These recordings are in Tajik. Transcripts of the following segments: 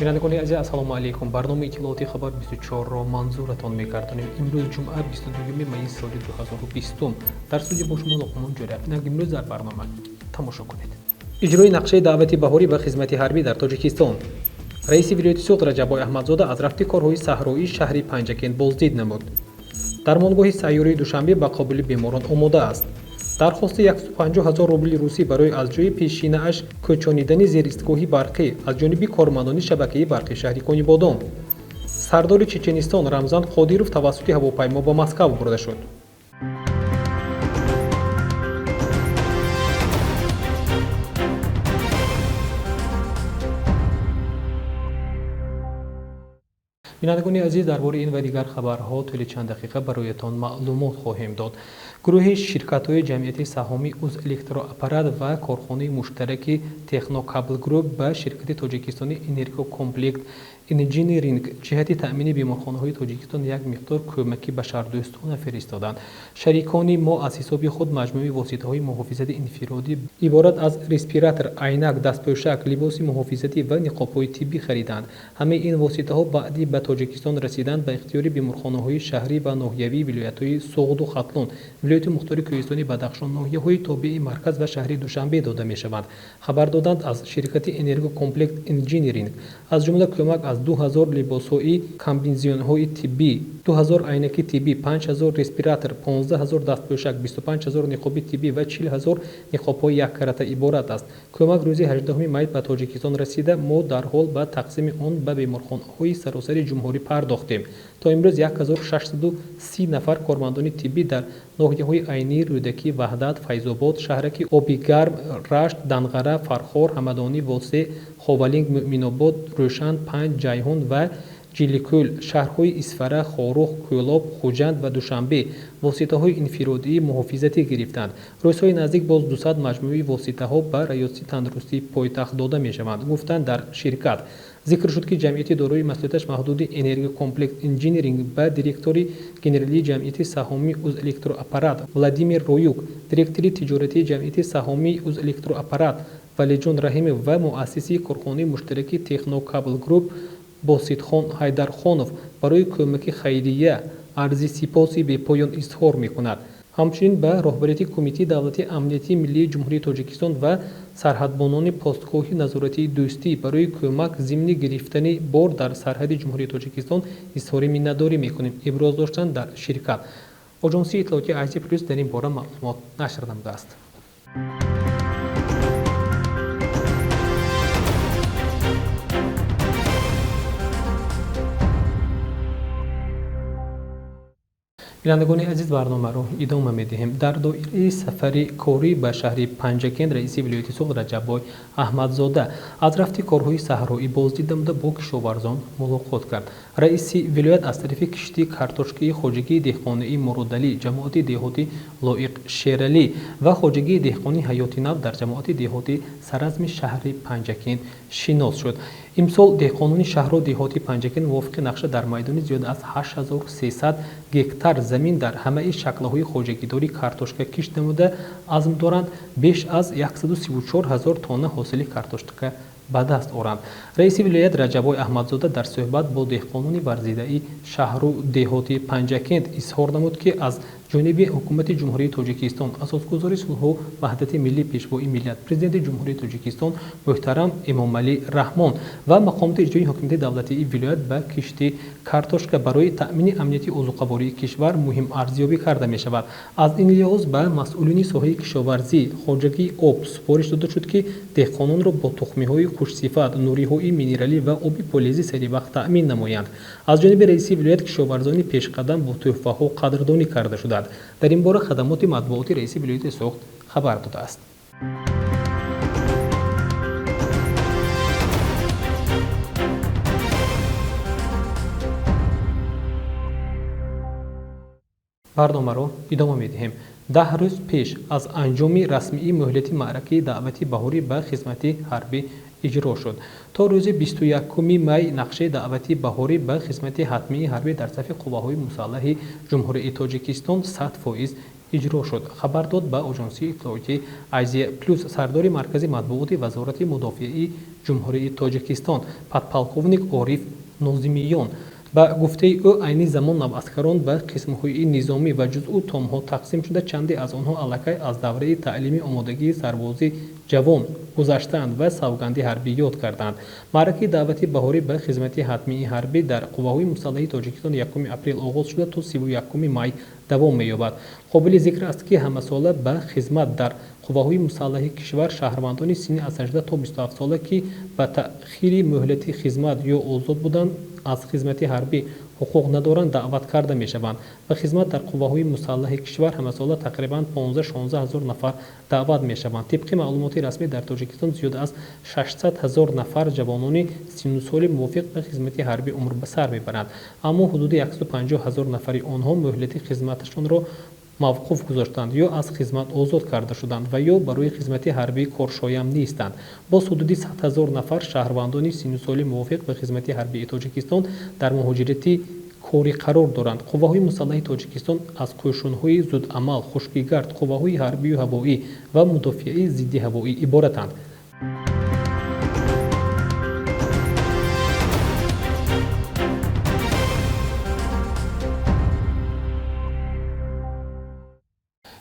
Бинандагони азиз, ассалому алайкум. Барномаи иттилоотии хабар 24-ро манзуратон мегардонем. Имрӯз ҷумъа, 22 майи соли 2020. Дар студия бо шумо Луқмон Ҷӯраев. Инак имрӯз дар барнома тамошо кунед. Иҷрои нақшаи даъвати баҳорӣ ба хизмати ҳарбӣ дар Тоҷикистон. Раиси вилояти Суғд Раҷаббой Аҳмадзода аз рафти корҳои саҳроии шаҳри Панҷакент боздид намуд. Дармонгоҳи сайёрии Душанбе ба қабули беморон омода аст. Дархости 150 ҳазор рубли русӣ барои аз ҷои пешинааш кӯчонидани зеристгоҳи барқӣ аз ҷониби кормандони шабакаи барқи шаҳри Конибодом. Сардори Чеченистон Рамзан Қодиров тавассути ҳавопаймо ба Москав бурда шуд. Бинандагони азиз, дар бораи ин ва дигар хабарҳо тӯли чанд дақиқа бароятон маълумот хоҳем дод. Гурӯҳи ширкатҳои ҷамъияти саҳомии Узэлектроаппарат ва корхонаи муштараки Технокабл Груп ба ширкати Тоҷикистони Энергокомплект Инжиниринг ҷиҳати таъмини беморхонаҳои Тоҷикистон як миқдор кӯмаки башардӯстона фиристоданд. Шарикони мо аз ҳисоби худ маҷмӯи воситаҳои муҳофизати инфиродӣ иборат аз респиратор, айнак, дастпӯшак, либоси муҳофизатӣ ва ниқобҳои тиббӣ хариданд. Ҳамаи ин воситаҳо баъди ба Тоҷикистон расидан ба ихтиёри беморхонаҳои шаҳрӣ ва ноҳиявии вилоятҳои Суғду Хатлон, вилояти мухтори Кӯҳистони Бадахшон, ноҳияҳои тобеи марказ ва шаҳри Душанбе дода мешаванд. Хабар доданд аз ширкати Энергокомплект Инжиниринг. Аз ҷумла кӯмак аз 2000 либосҳои комбинезонҳои тиббӣ, 2000 айнаки тиббӣ, 5000 респиратор, 15 000 дастпӯшак, 25 000 ниқоби тиббӣ ва 40 000 ниқобҳои яккарата иборат аст. Кӯмак рӯзи 18 май ба Тоҷикистон расида, мо дарҳол ба тақсими он ба беморхонаҳои саросари ҷумҳурӣ пардохтем. То имрӯз 1630 нафар кормандони тиббӣ дар ноҳияҳои Айнӣ, Рӯдакӣ, Ваҳдат, Файзобод, шаҳраки Обигарм, Рашт, Данғара, Фархор, Ҳамадонӣ, Восеъ, Ховалинг, Мӯъминобод, Рӯшан, Панҷ, Ҷайҳун ва Ҷиликӯл, шаҳрҳои Исфара, Хоруғ, Кӯлоб, Хуҷанд ва Душанбе воситаҳои инфиродии муҳофизатӣ гирифтанд. Рӯзҳои наздик боз 200 маҷмӯи воситаҳо ба Раёсати тандурустии пойтахт дода мешаванд, гуфтанд дар ширкат. Зикр шуд, ки ҷамъияти дорои масъулияташ маҳдуди Энергокомплекс Инжиниринг ба директори генералии ҷамъияти саҳомии Узэлектроаппарат Владимир Роюк, директори тиҷоратии ҷамъияти саҳомии Узэлектроаппарат Валиҷон Раҳимов ва муассиси корхонаи муштараки Технокабл Груп Боситхон Ҳайдархонов барои кӯмаки хайрия арзи сипоси бепоён изҳор мекунад. Ҳамчунин ба роҳбарияти Кумитаи давлатии амнияти миллии Ҷумҳурии Тоҷикистон ва сарҳадбонони постгоҳи назоратии Дӯстӣ барои кӯмак зимни гирифтани бор дар сарҳади Ҷумҳурии Тоҷикистон изҳори миннатдорӣ мекунем, иброз доштанд дар ширкат. Оҷонсии иттилоотии Азия Плюс дар ин бора маълумот нашр намудааст. Бинандагони азиз, барномаро идома медиҳем. Дар доираи сафари корӣ ба шаҳри Панҷакент раиси вилояти Суғд Раҷаббой Аҳмадзода аз рафти корҳои саҳроӣ боздид намуда, бо кишоварзон мулоқот кард. Раиси вилоят аз тарафи кишти картошкаи хоҷагии деҳқонии Муродалӣ, ҷамоати деҳоти Лоиқ Шералӣ ва хоҷагии деҳқонии Ҳаёти Нав дар ҷамоати деҳоти Саразми шаҳри Панҷакент шинос шуд. Имсол деҳқонони шаҳру деҳоти Панҷакент мувофиқи нақша дар майдони зиёда аз 8300 гектар замин дар ҳамаи шаклҳои хоҷагидорӣ картошка кишт намуда, азм доранд беш аз 134 ҳазор тонна ҳосили картошка ба даст оранд. Раиси вилоят Раҷаббой Аҳмадзода дар суҳбат бо деҳқонони варзидаи шаҳру деҳоти Панҷакент изҳор намуд, ки аз ҷониби ҳукумати Ҷумҳурии Тоҷикистон, асосгузори сулҳу ваҳдати миллӣ, пешвои миллат, президенти Ҷумҳурии Тоҷикистон муҳтарам Эмомалӣ Раҳмон ва мақомоти иҷроии ҳокимияти давлатии вилоят ба кишти картошка барои таъмини амнияти озуқавории кишвар муҳим арзёбӣ карда мешавад. Аз ин лиҳоз ба масъулини соҳаи кишоварзӣ, хоҷагии об супориш дода шуд, ки деҳқононро бо тухмиҳои хушсифат, нуриҳои минералӣ ва оби полезӣ саривақт таъмин намоянд. Аз ҷониби раиси вилоят кишоварзони пешқадам бо тӯҳфаҳо қадрдонӣ карда шуданд. Дар ин бора хадамоти матбуоти раиси вилояти Суғд хабар додааст. Барномаро идома медиҳем. 10 рӯз пеш аз анҷоми расмии муҳлати маъракаи даъвати баҳорӣ ба хизмати ҳарбӣ иҷро шуд. То рӯзи 21 май нақшаи даъвати баҳорӣ ба хизмати ҳатмии ҳарбӣ дар сафи қувваҳои мусаллаҳи Ҷумҳурии Тоҷикистон 100% иҷро шуд. Хабар дод ба оҷонсии иттилоотии Азия Плюс сардори маркази матбуоти Вазорати мудофиаи Ҷумҳурии Тоҷикистон подполковник Ориф Нозимиён. Ба гуфтаи ӯ, айни замон наваскарон ба қисмҳои низомӣ ва ҷузъу томҳо тақсим шуда, чанде аз онҳо аллакай аз давраи таълими омодагии сарбози ҷавон гузаштаанд ва савганди ҳарбӣ ёд карданд. Маъракаи даъвати баҳорӣ ба хизмати ҳатмии ҳарбӣ дар қувваҳои мусаллаҳи Тоҷикистон 1 апрел оғоз шуда то 31 май давом меёбад. Қобили зикр аст, ки ҳамасола ба хизмат дар қувваҳои мусаллаҳи кишвар шаҳрвандони синни аз 18 то 27 сола, ки ба таъхири муҳлати хизмат ё озод будан аз хизмати ҳарбӣ ҳуқуқ надоранд, даъват карда мешаванд. Ба хизмат дар қувваҳои мусаллаҳи кишвар ҳамасола тақрибан 15-16 ҳазор нафар даъват мешаванд. Тибқи маълумоти расмӣ, дар Тоҷикистон зиёда аз 600 ҳазор нафар ҷавонони синну соли мувофиқ ба хизмати ҳарбӣ умр ба сар мебаранд, аммо ҳудуди 150 ҳазор нафари онҳо муҳлати хизматашонро мавқуф гузоштанд ё аз хизмат озод карда шуданд ва ё барои хизмати ҳарбӣ коршоям нестанд. Боз ҳудуди 100 ҳазор нафар шаҳрвандони синну соли мувофиқ ба хизмати ҳарбии Тоҷикистон дар муҳоҷирати корӣ қарор доранд. Қувваҳои мусаллаҳи Тоҷикистон аз қӯшунҳои зудамал, хушкигард, қувваҳои ҳарбию ҳавоӣ ва мудофиаи зиддиҳавоӣ иборатанд.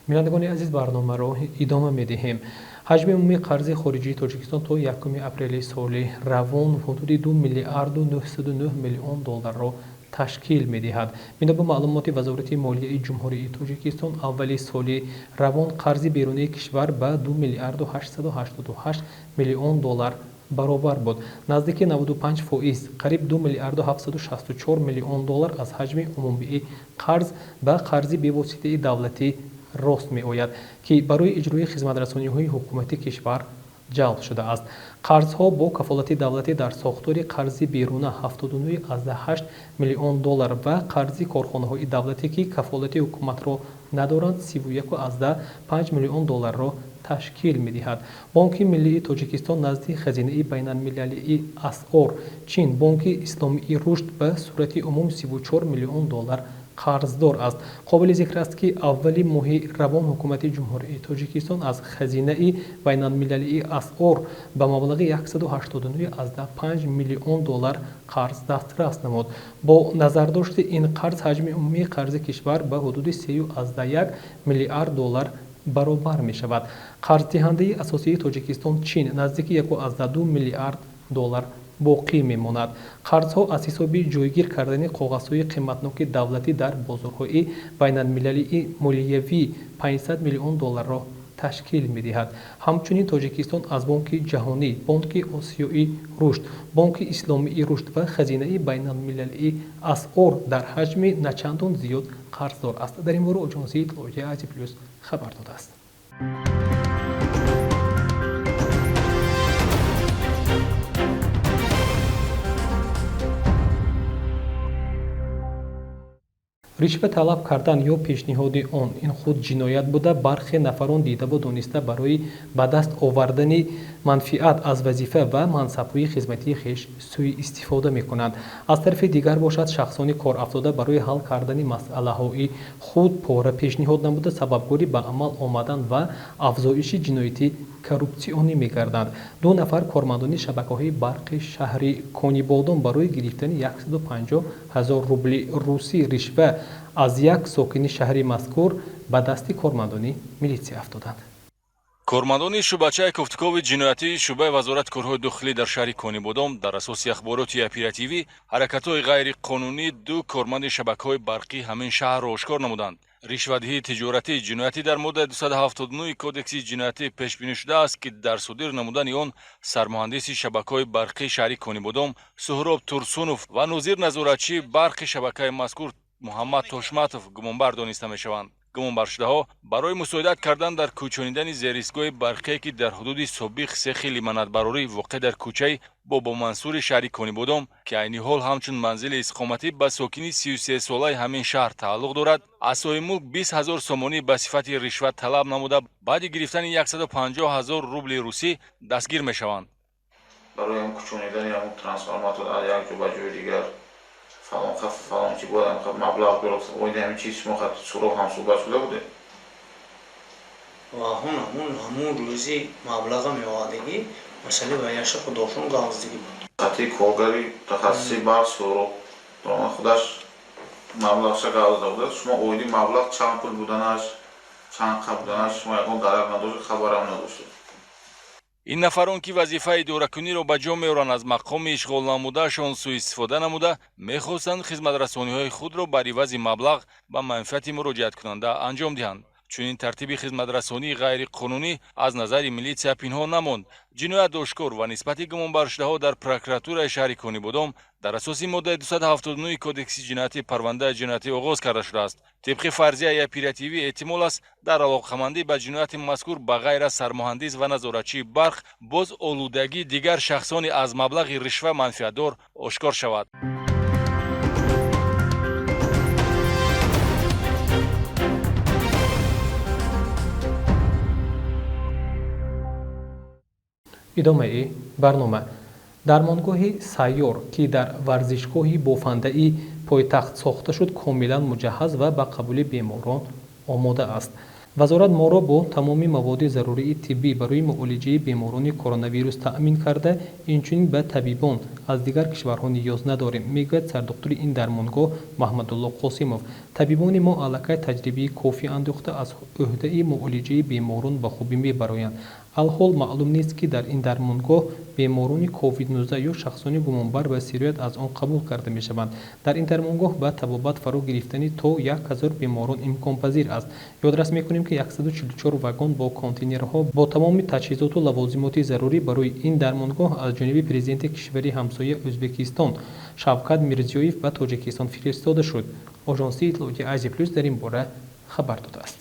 Бинандагони азиз, барномаро идома медиҳем. Ҳаҷми умумии қарзи хориҷии Тоҷикистон то 1 апрели соли равон ҳудуди 2 миллиарду 909 миллион долларро ташкил медиҳад. Бино ба маълумоти Вазорати молияи Ҷумҳурии Тоҷикистон, аввали соли равон қарзи берунии кишвар ба 2 миллиарду 888 миллион доллар баробар буд. Наздики 95%, қариб 2 миллиарду 764 миллион доллар аз ҳаҷми умумии қарз ба қарзи бевоситаи давлатӣ рост меояд, ки барои иҷрои хизматрасониҳои ҳукумати кишвар ҷалб шудааст. Қарзҳо бо кафолати давлатӣ дар сохтори қарзи беруна 79,8 миллион доллар ва қарзи корхонаҳои давлатӣ, ки кафолати ҳукуматро надоранд, 31,5 миллион долларро ташкил медиҳад. Бонки Миллии Тоҷикистон назди Хазинаи байналмилалии Асъор, Чин, Бонки Исломии Рушд ба сурати умум 34 миллион доллар қарздор аст. Қобили зикр аст, ки аввали моҳи равон ҳукумати Ҷумҳурии Тоҷикистон аз Хазинаи байналмилалии Асъор ба маблағи 189,5 миллион доллар қарз дастрас намуд. Бо назардошти ин қарз ҳаҷми умумии қарзи кишвар ба ҳудуди 3,1 миллиард доллар баробар мешавад. Қарздиҳандаи асосии Тоҷикистон Чин наздики 1,2 миллиард доллар боқӣ мемонад. Қарзҳо аз ҳисоби ҷойгир кардани коғазҳои қиматноки давлатӣ дар бозорҳои байналмилалии молиявӣ 500 миллион долларро ташкил медиҳад. Ҳамчунин Тоҷикистон аз Бонки Ҷаҳонӣ, Бонки Осиёии Рушд, Бонки Исломии Рушд ва Хазинаи байналмилалии Асъор дар ҳаҷми начандон зиёд қарздор аст. Дар ин бора оҷонсии иттилоотии Азия Плюс хабар додааст. Ришва талаб кардан ё пешниҳоди он ин худ ҷиноят буда, бархе нафарон дидаву дониста барои ба даст овардани манфиат аз вазифа ва мансабҳои хизматии хеш сӯистифода мекунанд. Аз тарафи дигар бошад, шахсони корафтода барои ҳал кардани масъалаҳои худ пора пешниҳод намуда, сабабгори ба амал омадан ва афзоиши ҷинояти коррупсионӣ мегарданд. Ду нафар кормандони шабакаҳои барқи шаҳри Конибодом барои гирифтани 150 ҳазор рубли русӣ ришва аз як сокини шаҳри мазкур ба дасти кормандони милитсия афтоданд. Кормандони шӯъбачаи кофтукови ҷиноятии шӯъбаи Вазорати корҳои дохилӣ дар шаҳри Конибодом дар асоси ахбороти оперативӣ ҳаракатҳои ғайриқонунии ду корманди шабакаҳои барқӣ ҳамин шаҳрро ошкор намуданд. Ришвадиҳии тиҷоратии ҷиноятӣ дар моддаи 279 кодекси ҷиноятӣ пешбинӣ шудааст, ки дар содир намудани он сармуҳандиси шабакаҳои барқии шаҳри Конибодом Суҳроб Турсунов ва нозир назоратчии барқи шабакаи мазкур Муҳаммад Тошматов гумонбар дониста мешаванд. Гумонбаршудаҳо барои мусоидат кардан дар кӯчонидани зеристгоҳи барқие, ки дар ҳудуди собиқ сехи лимонадбарорӣ воқеъ дар кӯчаи Бобомансури шаҳри Конибодом, ки айни ҳол ҳамчун манзили истиқоматӣ ба сокини 33-солаи ҳамин шаҳр тааллуқ дорад, аз соҳибмулк 20 ҳазор сомонӣ ба сифати ришват талаб намуда, баъди гирифтани 150 ҳазор рубли русӣ дастгир мешаванд. Барои ҳам кӯчонидани ҳамун трансформатор аз як ҷо ба ҷои дигар фалон қаф фалон чи бояд ҳам маблағ дорад. Оиди ҳамин чиз шумо суроғ ҳам суҳбат шуда будед? Ва ҳамун рӯзи маблаға меовардагӣ масъалаи ваяша худошон гавздагӣ буд. Хати коргари тахассуси барқ Суҳроб худаш маблағша гавзда буда. Шумо оиди маблағ чанд пул буданаш, чанд қа буданаш шумо ягон дарак надоштед, хабарам надоштед. Ин нафарон, ки вазифаи идоракуниро ба ҷо меоранд, аз мақоми ишғол намудаашон сӯистифода намуда, мехостанд хизматрасониҳои худро бар ивази маблағ ба манфиати муроҷиаткунанда анҷом диҳанд. Чунин тартиби хизматрасонии ғайриқонунӣ аз назари милитсия пинҳон намонд. Ҷиноят ошкор ва нисбати гумонбаршудаҳо дар прокуратураи шаҳри Конибодом дар асоси моддаи 279 Кодекси ҷиноятӣ парвандаи ҷиноятӣ оғоз карда шудааст. Тибқи фарзияи оперативӣ, эҳтимол аст, дар алоқамандӣ ба ҷинояти мазкур ба ғайр аз сармуҳандис ва назоратчии барқ боз олудагии дигар шахсони аз маблағи ришва манфиатдор ошкор шавад. Идомаи барнома. Дармонгоҳи сайёр, ки дар варзишгоҳи бофандаи пойтахт сохта шуд, комилан муҷаҳҳаз ва ба қабули беморон омода аст. Вазорат моро бо тамоми маводи зарурии тиббӣ барои муолиҷаи беморони коронавирус таъмин карда, инчунин ба табибон аз дигар кишварҳо ниёз надорем, мегӯяд сардухтури ин дармонгоҳ Маҳмадулло Қосимов. Табибони мо аллакай таҷрибаи кофӣ андӯхта, аз ӯҳдаи муолиҷаи беморон ба хубӣ мебароянд. Алҳол маълум нест, ки дар ин дармонгоҳ беморони COVID-19 ё шахсони гумонбар ба сироят аз он қабул карда мешаванд. Дар ин дармонгоҳ ба табобат фаро гирифтани то 1000 беморон имконпазир аст. Ёдрас мекунем, ки 144 вагон бо контейнерҳо бо тамоми таҷҳизоту лавозимоти зарурӣ барои ин дармонгоҳ аз ҷониби президенти кишвари ҳамсоя Ӯзбекистон Шавкат Мирзиёев ба Тоҷикистон фиристода шуд. Ожонсии иттилооти Азия Плюс дар ин бора хабар додааст.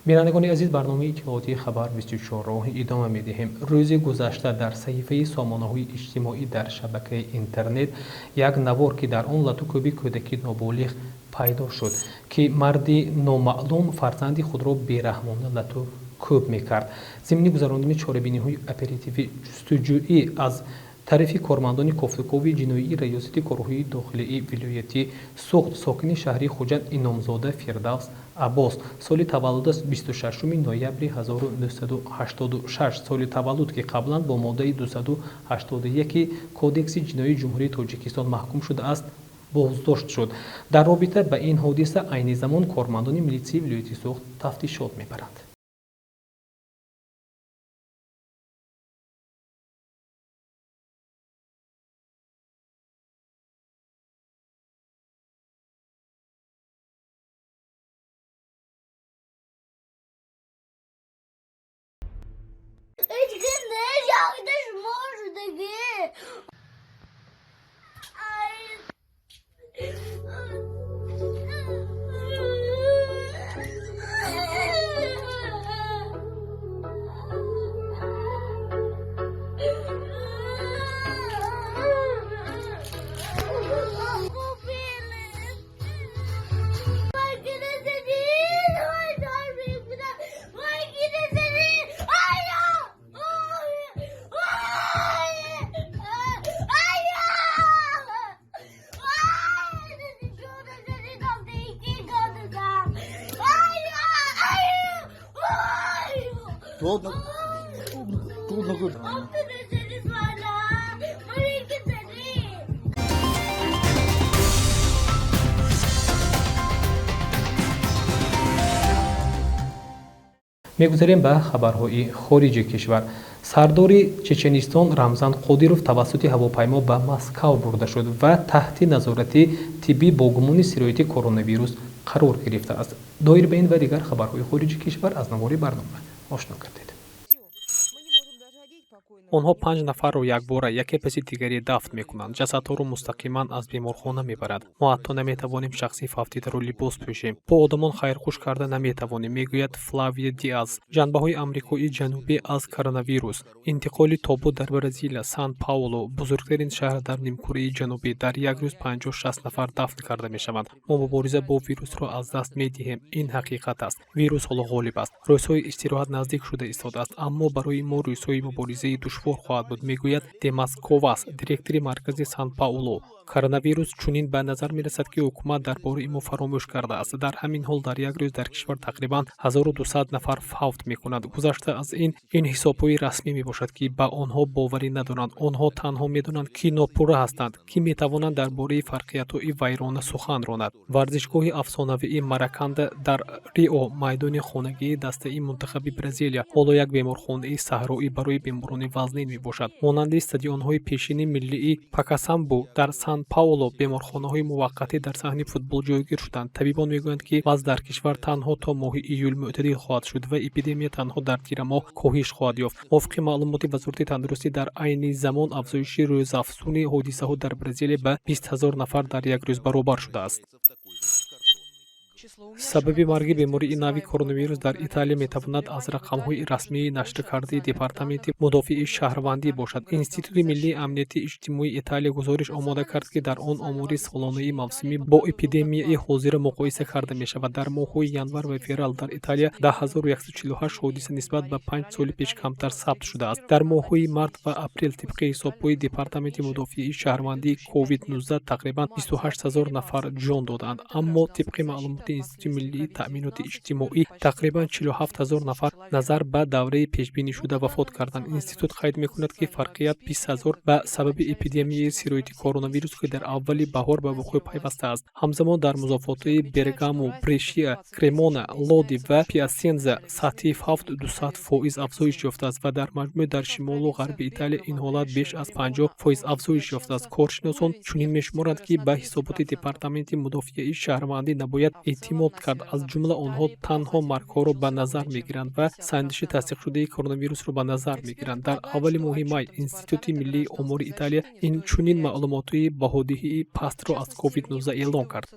Бинандагони азиз, барномаи иттилоотии Хабар 24-ро идома медиҳем. Рӯзи гузашта дар саҳифаи сомонаҳои иҷтимоӣ дар шабакаи интернет як навор, ки дар он латукӯби кӯдаки ноболиғ пайдо шуд, ки марди номаълум фарзанди худро бераҳмона лату кӯб мекард. Зимни гузарондани чорабиниҳои оперативӣ ҷустуҷӯӣ аз тарафи кормандони кофтукови ҷиноии Раёсати корҳои дохилии вилояти Суғд, сокини шаҳри Хуҷанд Иномзода Фирдавс Аббос, соли таваллудаш 26 ноябри 1986 соли таваллуд, ки қаблан бо моддаи 281 Кодекси ҷиноии Ҷумҳурии Тоҷикистон маҳкум шудааст, боздошт шуд. Дар робита ба ин ҳодиса айни замон кормандони милитсияи вилояти Суғд тафтишот мебаранд. Мегузарем ба хабарҳои хориҷи кишвар. Сардори Чеченистон Рамзан Қодиров тавассути ҳавопаймо ба Москав бурда шуд ва таҳти назорати тиббӣ бо гумони сирояти коронавирус қарор гирифтааст. Доир ба ин ва дигар хабарҳои хориҷи кишвар аз навори барнома ошно гардед. Онҳо 5 нафарро якбора яке паси дигаре дафн мекунанд. Ҷасадҳоро мустақиман аз беморхона мебарад. Мо ҳатто наметавонем шахси фавтидаро либос пӯшем. Бо одамон хайрхуш карда наметавонем, мегӯяд Флавия Диаз. Ҷанбаҳои Амрикои Ҷанубӣ аз коронавирус. Интиқоли тобут дар Бразилия, Сан Пауло, бузургтарин шаҳр дар нимкураи ҷанубӣ, дар як рӯз 50-60 нафар дафн карда мешаванд. Мо мубориза бо вирусро аз даст медиҳем. Ин ҳақиқат аст. Вирус ҳоло ғолиб аст. Рӯзҳои истироҳат наздик шуда истодааст, аммо барои мо рӯзҳои муборизаи душвор Душвор хоҳад буд, мегӯяд Демас Ковас, директори маркази Сан-Пауло. Коронавирус чунин ба назар мерасад, ки ҳукумат дар бораи мо фаромӯш кардааст. Дар ҳамин ҳол дар як рӯз дар кишвар тақрибан 1200 нафар фавт мекунад. Гузашта аз ин, ин ҳисобҳои расмӣ мебошад, ки ба онҳо боварӣ надоранд. Онҳо танҳо медонанд, ки нопурра ҳастанд, ки метавонанд дар бораи фарқиятҳои вайрона сухан ронад. Варзишгоҳи афсонавии Мараканда дар Рио, майдони хонагии дастаи мунтахаби Бразилия, ҳоло як беморхонаи саҳроӣ барои беморони вазнин мебошад. Монанди стадионҳои пешини миллии Пакасамбу дар Сан-Пауло беморхонаҳои муваққатӣ дар саҳни футбол ҷойгир шуданд. Табибон мегӯянд, ки вазъ дар кишвар танҳо то моҳи июл мӯътадил хоҳад шуд ва эпидемия танҳо дар тирамоҳ коҳиш хоҳад ёфт. Мувофиқи маълумоти Вазорати тандурустӣ, дар айни замон афзоиши рӯзафзуни ҳодисаҳо дар Бразилия ба 20 000 нафар дар як рӯз баробар шудааст. Сабаби марги бемории нави коронавирус дар Италия метавонад аз рақамҳои расмии нашркардаи Департаменти мудофиаи шаҳрвандӣ бошад. Институти миллии амнияти иҷтимоии Италия гузориш омода кард, ки дар он омори солонаи мавсимӣ бо эпидемияи ҳозира муқоиса карда мешавад. Дар моҳҳои январ ва феврал дар Италия 10 148 ҳодиса нисбат ба 5 соли пеш камтар сабт шудааст. Дар моҳҳои март ва апрел, тибқи ҳисобҳои Департаменти мудофиаи шаҳрвандии COVID-19, тақрибан 28 000 нафар ҷон додаанд. Аммо тибқи маълумоти Институти миллии таъминоти иҷтимоӣ, тақрибан 47 000 нафар назар ба давраи пешбинишуда вафот карданд. Институт қайд мекунад, ки фарқият 20 000 ба сабаби эпидемияи сирояти коронавирус, ки дар аввали баҳор ба вуқӯъ пайвастааст. Ҳамзамон дар музофотҳои Бергамо, Брешия, Кремона, Лоди ва Пиасенза сатҳи фавт 200% афзоиш ёфтааст ва дар маҷмӯъ дар шимолу ғарби Италия ин ҳолат беш аз 50% афзоиш ёфтааст. Коршиносон чунин мешуморанд, ки ба ҳисоботи Департаменти мудофиаи шаҳрвандӣ набояд эътимод кард. Аз ҷумла онҳо танҳо маргҳоро ба назар мегиранд ва санҷиши тасдиқшудаи коронавирусро ба назар мегиранд. Дар аввали моҳи май Институти миллии омори Италия инчунин маълумотҳои баҳодиҳии пастро аз COVID-19 эълон кард.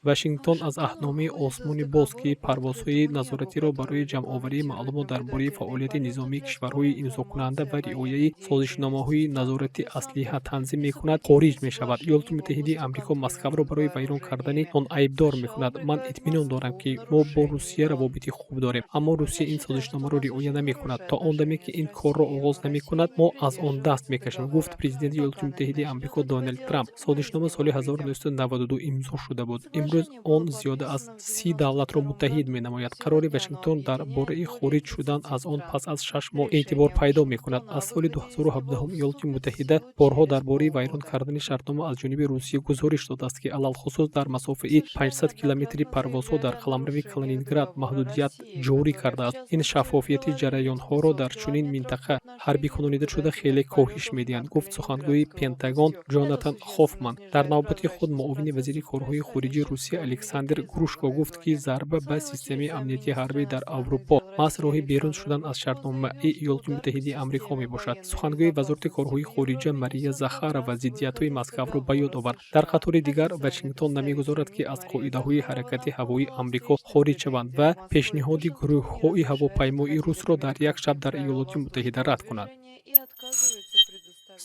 Вашингтон аз аҳдномаи осмони боз, ки парвозҳои назоратиро барои ҷамъоварии маълумот дар бораи фаъолияти низомии кишварҳои имзокунанда ва риояи созишномаҳои назорати аслиҳа танзим мекунад, хориҷ мешавад. Иёлоти Муттаҳидаи Амрико Москваро барои вайрон кардани он айбдор мекунад. Ман итминон дорам, ки мо бо Русия равобити хуб дорем, аммо Русия ин созишномаро риоя намекунад. То он даме ки ин корро оғоз намекунад, мо аз он даст мекашем, гуфт президенти Иёлоти Муттаҳидаи Амрико Доналд Трамп. Созишнома соли 1992 имзо шуда буд. Имрӯз он зиёда аз 30 давлатро муттаҳид менамояд. Қарори Вашингтон дар бораи хориҷ шудан аз он пас аз 6 моҳ эътибор пайдо мекунад. Аз соли 2017 Иёлоти Муттаҳида борҳо дар бораи вайрон кардани шартнома аз ҷониби Русия гузориш додааст, ки алалхусус дар масофаи 500 километри парвозҳо дар қаламрави Калининград маҳдудият ҷорӣ кардааст. Ин шаффофияти ҷараёнҳоро дар чунин минтақа ҳарбӣ кунонида шуда хеле коҳиш медиҳанд, гуфт сухангӯи Пентагон Ҷонатан Хофман. Дар навбати худ муовини вазири корҳои хориҷии Русия Александр Грушко гуфт, ки зарба ба системаи амнияти ҳарбӣ дар Аврупо маҳз роҳи берун шудан аз шартномаи Иёлоти Муттаҳидаи Амрико мебошад. Сухангӯи Вазорати корҳои хориҷа Мария Захарова зиддиятҳои Москваро ба ёд овард. Дар қатори дигар, Вашингтон намегузорад, ки аз қоидаҳои ҳаракати ҳавоии Амрико хориҷ шаванд ва пешниҳоди гурӯҳҳои ҳавопаймои русро дар як шаб дар Иёлоти Муттаҳида рад кунад.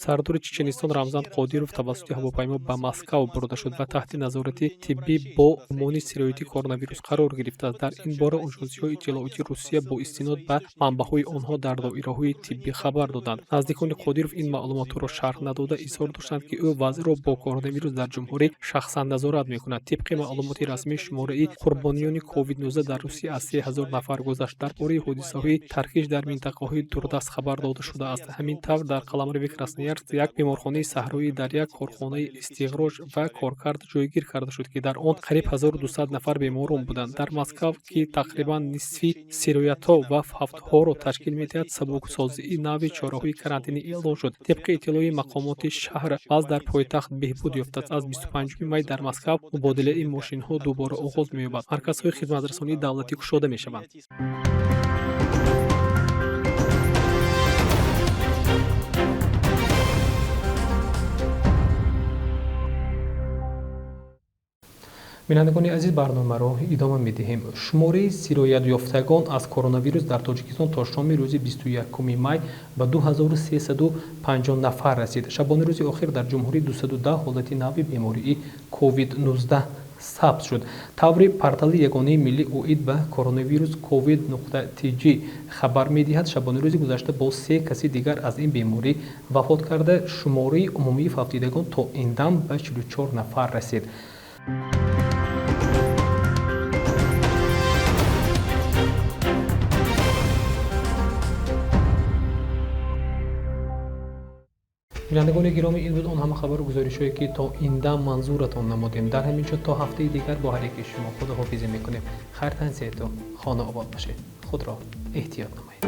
Сардори Чеченистон Рамзан Қодиров тавассути ҳавопаймо ба Москав бурда шуд ва таҳти назорати тиббӣ бо гумони сирояти коронавирус қарор гирифтааст. Дар ин бора ожонсиҳои иттилоотии Русия бо истинод ба манбаъҳои онҳо дар доираҳои тиббӣ хабар доданд. Наздикони Қодиров ин маълумотҳоро шарҳ надода, изҳор доштанд, ки ӯ вазъро бо коронавирус дар ҷумҳурӣ шахсан назорат мекунад. Тибқи маълумоти расмӣ, шумораи қурбониёни COVID-19 дар Русия аз 3000 нафар гузашт. Дар бораи ҳодисаҳои таркиш дар минтақаҳои дурдаст хабар дода шудааст. Ҳамин тавр, дар қаламрави Красноярск як беморхонаи саҳроӣ дар як корхонаи истихроҷ ва коркард ҷойгир карда шуд, ки дар он қариб 1200 нафар беморон буданд. Дар Москав, ки тақрибан нисфи сироятҳо ва фавтҳоро ташкил медиҳад, сабуксозии нави чораҳои карантинӣ эълон шуд. Тибқи иттилои мақомоти шаҳр, вазъ дар пойтахт беҳбуд ёфтааст. Аз 25 май дар Москав мубодилаи мошинҳо дубора оғоз меёбад, марказҳои хизматрасонии давлатӣ кушода мешаванд. Бинандагони азиз, барномаро идома медиҳем. Шумораи сироятёфтагон аз коронавирус дар Тоҷикистон то шоми рӯзи 21 май ба 2350 нафар расид. Шабонарӯзи охир дар ҷумҳурӣ 210 ҳолати нави бемории COVID-19 Сабт шуд. Таври портали ягонаи миллӣ оид ба коронавирус covid нуқта tg хабар медиҳад, шабонарӯзи гузашта бо се каси дигар аз ин беморӣ вафот карда, шумораи умумии фавтидагон то ин дам ба 44 нафар расид. Бинандагони гиромӣ, ин буд он ҳама хабару гузоришҳое, ки то ин дам манзуратон намудем. Дар ҳамин ҷо то ҳафтаи дигар бо ҳар яки шумо худоҳофизӣ мекунем. Хайр, тансияту хона обод бошед, худро эҳтиёт намоед.